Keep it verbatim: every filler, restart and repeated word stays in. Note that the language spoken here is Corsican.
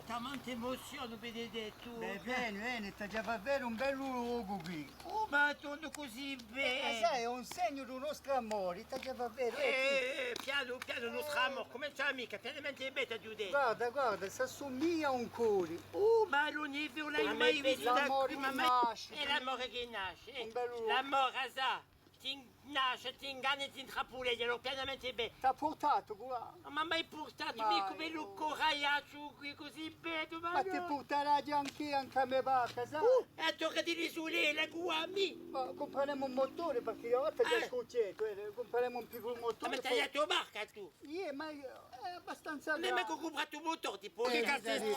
Tamanta emozione, benedettu. Bè, veni, veni, t'aghju da fà veda un bellu locu quì. Oh, Madonna, cusì bellu. Eh, sai, hè un segnu di u nostru amori, t'aghju da fà veda, eh, eh, pianu, pianu, u nostru amori, cumencia micca, pianamente bè, t'aghju dettu. Guarda, guarda, s'assumiglia à un cori. Oh, ma ùn hè vera, ùn l'aghju mai vistu. L'amore chì nasce. Hè l'amore chì nasce, eh. Un bellu locu. L'amore, sa. Ti nasce, ti inganna è ti intrappuleghja, allora pianamente bè. T'hà purtatu quì? Ùn m'hà mai purtatu, micca, u bellu curaghju quì, cusì bellu, ma... Ma ti purtaraghju anch'eiu, ancu à me barca, sai? Uh, è tocca di risulè, la cù à mè. Ma cumpraremu un mutore, perchè eiu avà t'aghju scucchjatu, eh, cumpraremu un picculu mutore. Ma t'hai a to barca, tù? Iè, ma hè abbastanza grande. Ma cumprà un mutore, ti pò... Chì cazzu hè stu...